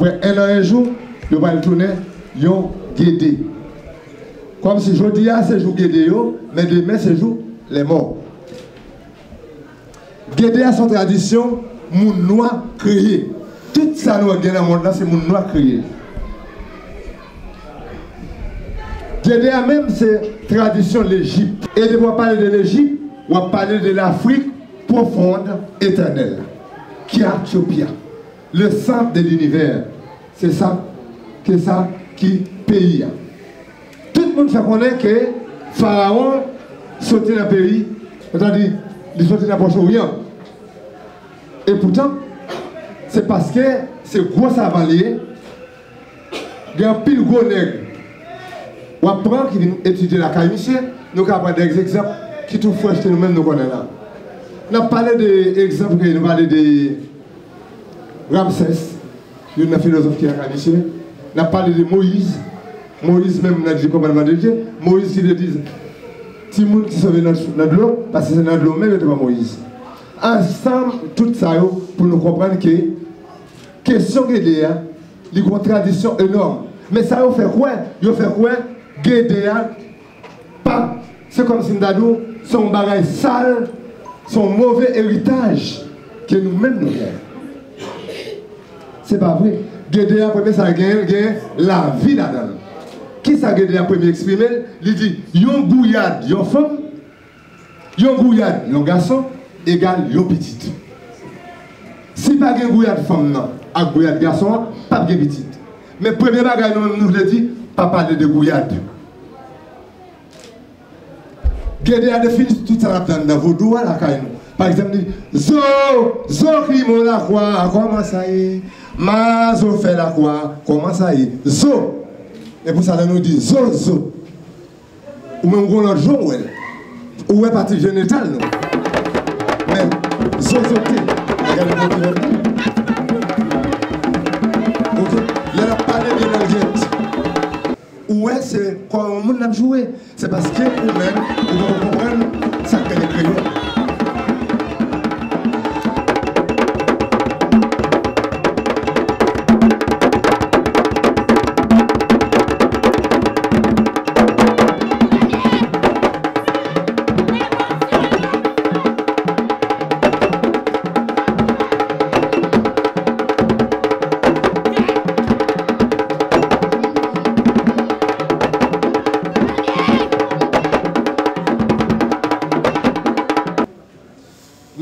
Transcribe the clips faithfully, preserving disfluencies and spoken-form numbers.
Apre en an, en jou, yo pral tounen yon Gede. Kòmsi jodi a se jou Gede yo, men demen se jou lèmò. Gede a se yon tradisyon moun nwa kreye. Tout sa nou gen nan mond lan, se moun nwa kreye. Gede a menm, se tradisyon Lejip. E depi w ap pale de Lejip, w ap pale de Lafrik pwofonn, etènèl. Kiatyopia, le centre de l'univers. Se sa, ke sa ki peyi a. Tout moun fè konnen ke Farawon soti nan peyi, sètadi, li soti nan Pwòch Oryan. E poutan, se paske se gwo savan li ye, gen anpil gwo nèg w ap pran ki vin etidye lakay misye, nou ka pran de egzanp ki tou frèch ke nou menm nou konnen la. N ap pale de egzanp ke nou pale de Ramsès, youn nan filozòf ki lakay misye. N ap pale de Moyiz. Moyiz menm nan di kòmandman de Dye. Moyiz ki te di timoun ki sove nan, nan dlo, paske se nan dlo menm yo te pran Moyiz. Ansanm, tout sa yo, pou nou konprann ke kesyon Gede a, li gon tradisyon enòm. Men sa yo fè kwè, yo fè kwè Gede a pa, se kòmsi m ta di w, se yon bagay sal, se yon move eritaj ke nou menm nou gen. Se pa vre. Gede a, premye sa l genyen, l gen lavi ladan l. Kisa Gede a premye eksprime l? Li di, yon gouyad, yon fanm, yon gouyad, yon gason, egal yon pitit. Si pa gen gouyad fanm nan ak gouyad gason an, p ap gen pitit. Men premye bagay nou, nou vle di, pa pale de gouyad. Gede a defini tout sa n ap tann nan vodou a lakay nou. Pa egzanp, li, zo, zo ki mo lakwa, kòman sa ye? Ma zo fè lakwa, kòman sa ye? Zo. E pou sa, lè nou di zo, zo, ou menm ou gon lòt jan w wè l. Ou wè pati jenetal nou. Men, zozote, gade pati jenetal. Ok. Lè l ap pale de langyèt, ou wè se kò yon moun l ap joure. Se paske ou menm, ou poko konprann sa k rele kreyòl.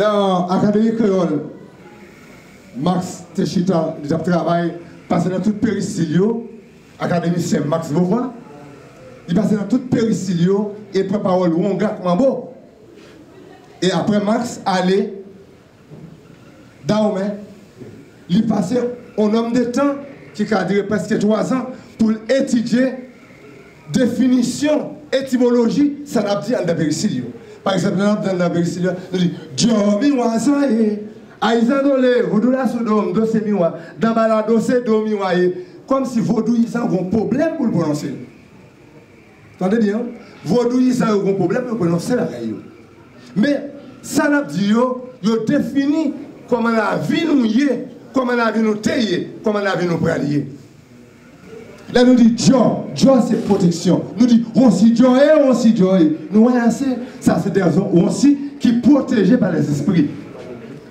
Nan Akademi Kreyòl, Max te chita, li t ap travay, pase nan tout peristil yo, akademisyen Max Beauvoir, li pase nan tout peristil yo e pran pawòl Wonga k Manbo. E apre Max ale Dahomey, li pase yon nonb de tan ki ka dire prèske twa zan pou l etidye definisyon, etimoloji sa n ap di anndan peristil yo. Pa egzanp, lè n ap di anndan peristil yo, nou di, dyò miwa zan ye, ayizan dole, vodou la sou do m, do se miwa, danbala do se do miwa ye. Kòmsi vodouyizan gon pwoblèm pou l pwononse l. Tande byen, wi. Vodouyizan yo gon pwoblèm pou yo pwononse bagay yo. Men, sa n ap di yo, yo defini kòman lavi nou ye, kòman lavi nou te ye, kòman lavi nou pral ye. Lè nou di dyò, dyò se pwoteksyon. Nou di, wonsi dyò ye, wonsi dyò ye. Nou wè ase, sa se de wonsi ki pwoteje pa lèzespri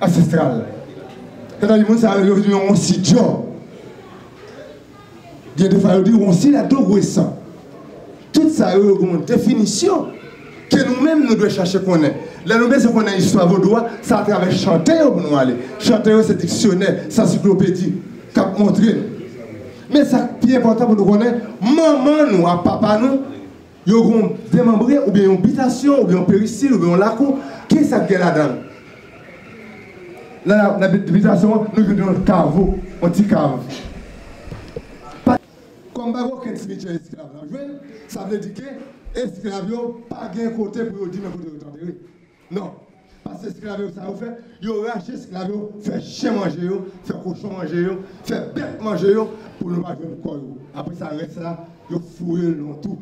ansestral. Sètadi, moun sa yo, yo di yon wonsi dyò. Gen de fwa yo di, wonsi la do gwe san. Tout sa yo, yo gen yon definisyon ke nou menm nou dwe chache konnen. Lè nou bezwen konnen istwa vodou a, se atravè chante yo pou nou ale. Chante yo se diksyonè, se ansiklopedi k ap montre nou. Men sa k pi enpòtan pou nou konnen, manman nou ak papa nou, yo gen yon demanbre oubyen yon bitasyon oubyen yon peristil oubyen yon lakou, kisa k gen ladan l? Nan, nan bit-, bitasyon an, nou jwenn yon kavo, yon ti kav. Pa, kòm pa gen okenn simityè esklav n ap jwenn, sa vle di ke esklav yo pa gen kote pou yo di nan kote yo t antere. Non. Paske esklav yo, sa yo fè, yo rache esklav yo, fè chen manje yo, fè kochon manje yo, fè bèt manje yo, pou nou pa jwenn kò yo. Apre sa, rès la, yo foure l nan twou.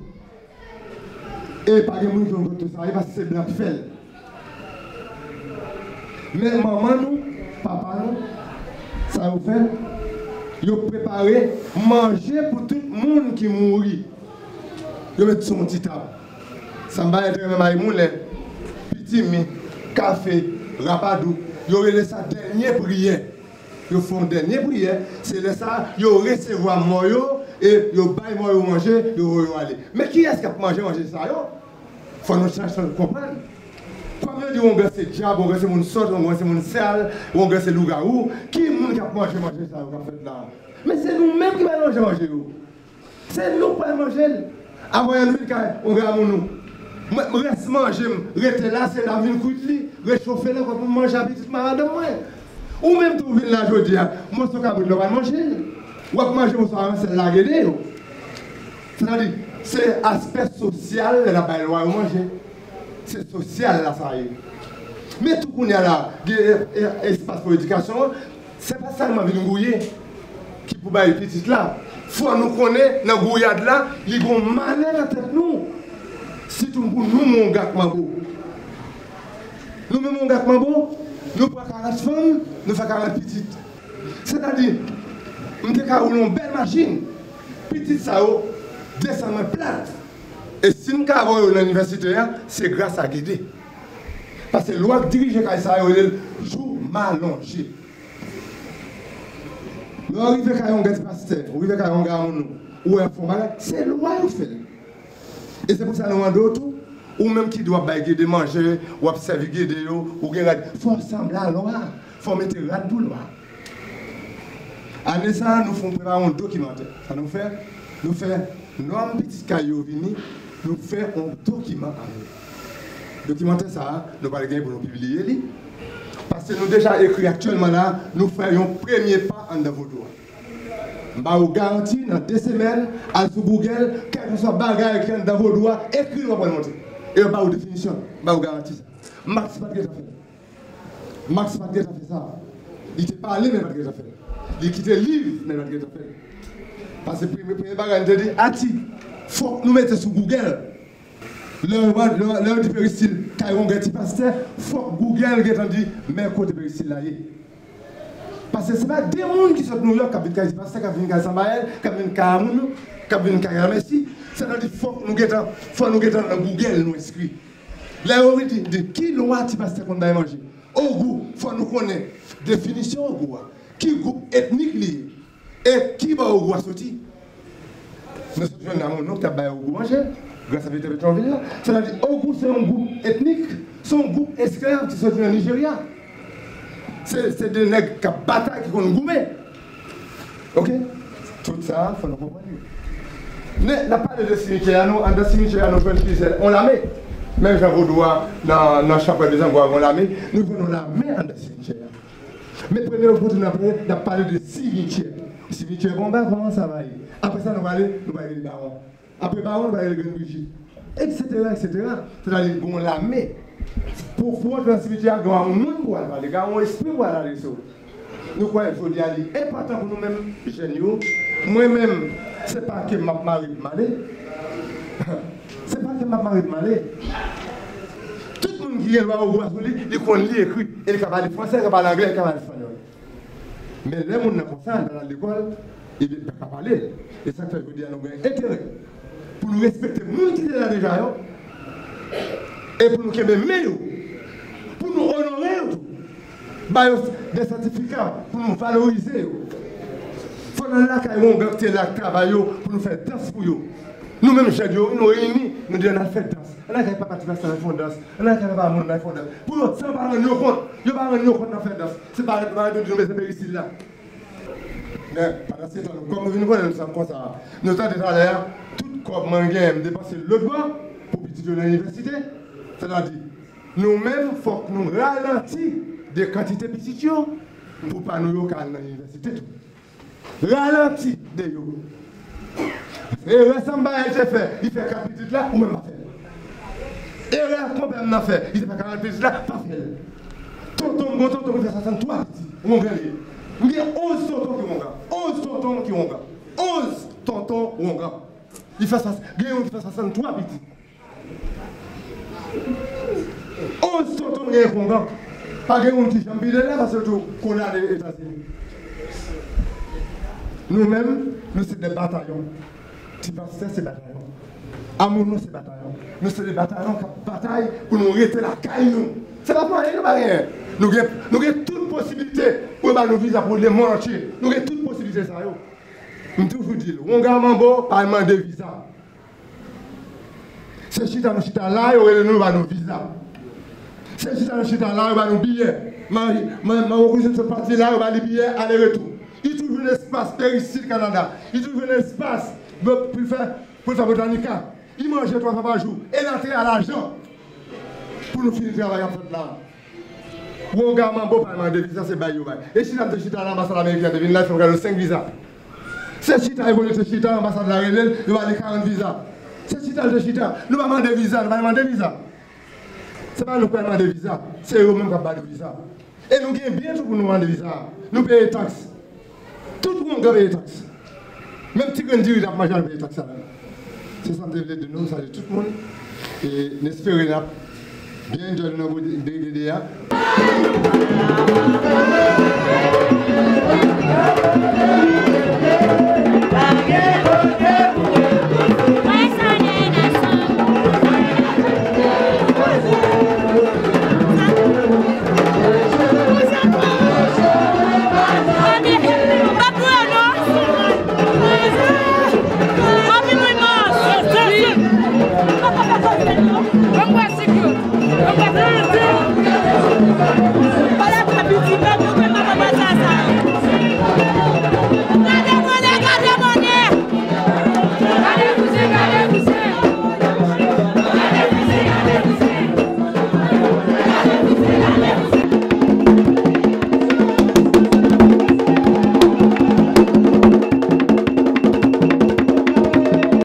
E pa gen moun ki konn kote sa ye, paske se blan k fè l. Men manman nou, papa nou, sa yo fè, Yo prepare manje pou tout moun ki mouri. Yo met sou yon ti tab. Sanba yo te renmen mayi moulen, pitimi, kafe, rapadou. Yo rele sa dènye priyè. Yo fè yon dènye priyè. Se lè sa yo resevwa mò yo e yo bay mò yo manje, yo voye yo ale. Men kiyès k ap manje manje sa yo? Fò nou chache konprann. Kòm yo di Wongan se dyab, Wongan se moun sòt, Wongan se moun sal, Wongan se lougawou, ki moun k ap manje manje sa yo k ap fèt la? Men se nou menm ki pral manje manje yo. Se nou k pral manje l. Avan yè nou vin kay Wongan moun nou. Mwen, rès manje m rete la, se la m vin kwit li, rechofe l ankò pou m manje a pitit mwen, madanm mwen. Ou menm tou vin la jodi a, moso kabrit la w pral manje l. W ap manje moso a ransèl lage de yo. Sètadi, se aspè sosyal lè n ap bay lwa yo manje. Se sosyal la sa ye. Men tou kounye a la, gen e, e, espas pou edikasyon an, se pa sèlman vin gouye ki pou bay pitit la. Fò nou konnen nan gouyad la, li gon malè nan tèt nou. Sitou pou nou Wongan ak Manbo. Nou menm Wongan ak Manbo, nou pran karant fanm, nou fè karant pitit. Sètadi, m te ka woule yon bèl machin, pitit sa yo desann mwen plat. E si m ka voye yo nan inivèsite a, se gras a Gede. Paske lwa k dirije kay sa yo rele l jou malonje. Lè w rive kay yon granti pastè, ou rive kay yon granmoun, ou wè fon bagay, se lwa yo fè l. E se pou sa nou mande w tou, ou menm ki di w ap bay Gede manje, w ap sèvi Gede yo, ou gen rad, fò w sanble a lwa, fò w mete rad pou lwa. Ane sa a, nou fè, prepare yon dokimantè. Sa nou fè? Nou fè nòm pitit kay yo vini, nou fè yon dokiman avè yo. Dokimantè sa a, nou pral gen pou nou pibliye li. Paske nou deja ekri aktyèlman la, nou fè yon premye pa anndan vodou a. M ba ou garanti, nan de semèn, al sou Google, kèlkeswa bagay ki anndan vodou a, ekri l w ap wè l monte. E yo ba ou definisyon, m ba ou garanti sa. Max pa t gentan fè l. Max pa t gentan fè sa. Li te pale, men l pa t gentan fè l. Li kite liv, men l pa t gentan fè l. Paske premye, premye bagay, m te di, Ati, fòk nou mete sou Google. Lè yo, lè, lè yo di peristil kay Wongan ti pastè, fòk Google gentan di, men kote peristil la ye. Paske se pa de moun ki sot Nouyòk k ap vin kay ti pastè, k ap vin kay Sanbayèl, k ap vin kay moun, k ap vin kay Lamèsi. Sètadi fòk nou gentan, fò nou gentan nan Google nou enskri. Lè yo di, di ki lwa ti pastè konn bay manje? Ogou, fò nou konnen definisyon ogou a. Ki gwoup etnik li ye? E ki bò ogou a soti? Nou sot jwenn nan moun nou k t ap bay ogou manje, gras a Vite Petyonvil la. Sètadi, ogou se yon gwoup etnik, se yon gwoup esklav ki soti nan Nijerya. Se, se de nèg k ap batay, ki konn goumen. Oke? Tout sa, fò nou konprann li. Men, n ap pale de simityè a, nou, anndan simityè a, nou jwenn plizyè, yon lame. Menm jan vodou a, nan, nan chapèl de Zango a, yon lame, nou jwenn yon lame anndan simityè a. Men premye opòtinite n ap pale, n ap pale de simityè. Simityè Bonba, kòman sa va ye? Apre sa, nou pale, nou pale de Bawon. Apre Bawon, nou pale de Grenn Brijid, etsetera, etsetera. Sètadi, gen yon lame. Pou, pou antre nan simityè a, gen yon moun pou al pale, gen yon espri pou al adrese w. Nou kwè jodi a li enpòtan pou nou menm, jèn yo. Mwen menm, se pa ke m ap mare pou m ale. Se pa ke m ap mare pou m ale. Tout moun ki gen lwa Ogou a sou li, li konn li ekri, e li ka pale fransè, li ka pale anglè, li ka pale espanyòl. Men lè moun nan konsa, l pa t al lekòl, ebyen, l pa ka pale. E sa k fè jodi a nou gen enterè pou nou respekte moun ki te la deja yo, e pou nou kenbe men yo, pou nou onore yo tou. Ba yo de sètifika pou nou valorize yo. Fò n al lakay Wongan ki te la k travay yo pou nou fè dans pou yo. Nou menm jèn yo, nou reyini, nou di ann al fè dans. Ann al kay papa ti pastè, ann al fè yon dans. Ann al kay papa moun, ann al fè yon dans. Pou yo, sa yo pa rann yo kont. Yo pa rann yo kont nan fè dans. Se parèt, parèt nou di nou bezwen peristil la. Men, pandan se tan, nou, kòm nou vin konnen nou sanm konsa, nou tande talè a, tout kòb mwen genyen, m depanse l lòt bò pou pitit yo nan inivèsite. Sètadi, nou menm, fòk nou ralanti de kantite pitit yo pou pa nou yo ka al nan inivèsite tou. Ralanti de yo. Erè Sanbayèl te fè, li fè kat pitit la, ou menm pa fè l. Erè konpè m nan fè, li te fè karant pitit la, pa fè l. Tonton m, gon tonton m ki fè swasanntwa pitit, Wongan li ye. M gen onz tonton ki Wongan. Onz tonton ki Wongan. Onz tonton Wongan. Li fè swa-, gen youn ki fè swasanntwa pitit. Onz tonton m genyen k Wongan. Pa gen youn ki janm pile la, paske l tou kondane Etazini. Nou menm, nou se de batayon. Ti pastè se batayon. Amoun nou se batayon. Nou se de batayon k ap batay pou nou rete lakay nou. Se pa pou anyen nou pa genyen. Nou gen, nou gen tout posiblite pou yo ba nou viza pou lemonn antye. Nou gen tout posiblite sa yo. M toujou di l, Wonga Manbo pa mande viza. Se chita nou chita la, yo rele nou, yo ba nou viza. Se chita nou chita la, yo ba nou biyè. Mari, man, man, kouzin sot pati la, yo ba li biyè ale retou. Li toujou jwenn espas Peri Sid Kanada. Li toujou jwenn espas pou l fè, pou l fè Botanica. Li manje twa fwa pa jou. E l antre a lajan pou nou fini travay k ap fèt la. Wonga Manbo pa mande viza, se bay yo bay. E chita m te chita la, anbasad ameriken an te vin la, fè m gade senk viza. Se chita, yo konnen se chita, anbasad la rele l, yo ba li karant viza. Se chita, l te chita. Nou pa mande viza, nou pa mande viza. Se pa nou k pral mande viza, se yo menm k ap ba nou viza. E nou gen byen tou pou nou mande viza. Nou peye taks. Tout Wonga peye taks. Menm ti grenn diri n ap manje, nou peye taks sa menm. Se sa m te vle di nou, m salye tout moun. E n espere n ap byen enjoy nou nan D G D a.